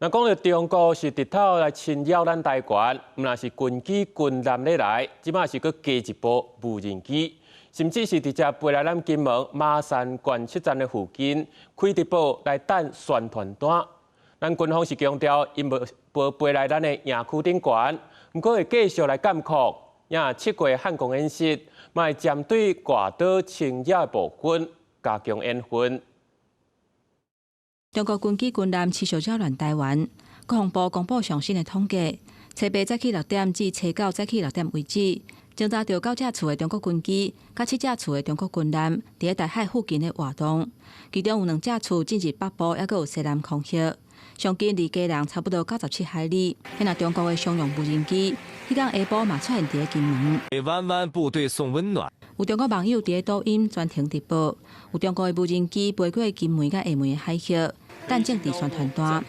若講著中國是直透來侵擾咱台灣，毋但是軍機軍艦咧來，這擺是閣加一部無人機，甚至是直接飛來咱金門馬山觀測站的附近開直播來等宣傳單。咱軍方是強調，𪜶無飛來咱的營區頂懸，毋過會繼續來監控。也7月漢光演習，嘛會針對外島侵擾的部分加強演訓。中國軍機軍艦持續擾亂台灣。國防部公布上新的統計，初八早起6點至初九早起6點為止，偵查著九架次的中國軍機，佮七架次的中國軍艦佇咧台海附近的活動，其中有兩架次進入北部，猶閣有西南空域，上近離基隆差不多97海里。彼若中國的商用無人機，彼工下晡嘛出現佇咧金門。給彎彎部隊送溫暖。有中國網友佇咧抖音全程直播，有中國的無人機飛過金門佮廈門的海域，等政治宣傳單，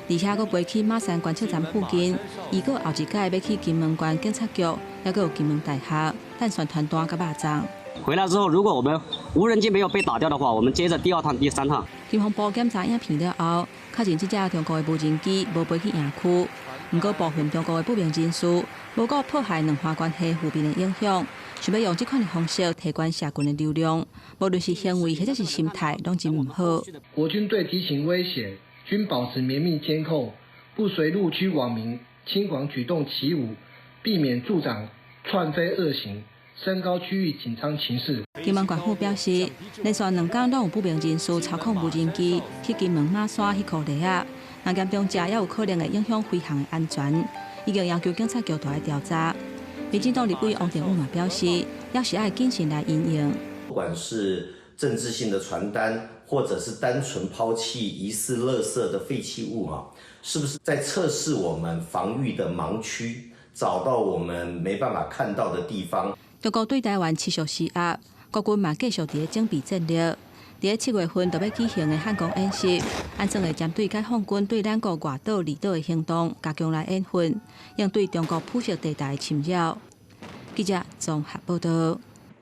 而且閣飛去馬山觀測站附近，伊閣後一擺欲去金門縣警察局，猶閣有金門大學，等宣傳單佮肉粽。回來之後，如果我們無人機沒有被打掉的話，我們接着第二趟、第三趟。國防部檢查影片了後，確認這隻中國的無人機無飛去營區，毋過部分中國的不明人士無顧破壞兩岸關係負面的影響，想欲用這款的方式提懸社群的流量，無論是行為或者是心態，攏真毋好。國軍對敵情威脅均保持綿密監控，不隨陸區網民輕狂舉動起舞，避免助長竄飛惡行，升高區域緊張情勢。金門縣府表示，連續兩工攏有不明人士操控無人機去金門馬山彼箍犁仔，若嚴重者也有可能會影響飛行的安全，已經要求警察局來調查。民進黨立委王定宇嘛表示，猶是愛謹慎來因應。不管是政治性的傳單，或者是單純拋棄疑似垃圾的廢棄物啊，是不是在測試我們防禦的盲區，找到我們沒辦法看到的地方？中國對台灣持續施壓，國軍嘛繼續佇咧準備戰力。佇咧7月份就欲舉行的漢光演習，按算會針對解放軍對咱國外島離島的行動加強來演訓，應對中國灰色地帶的侵擾。記者綜合報導。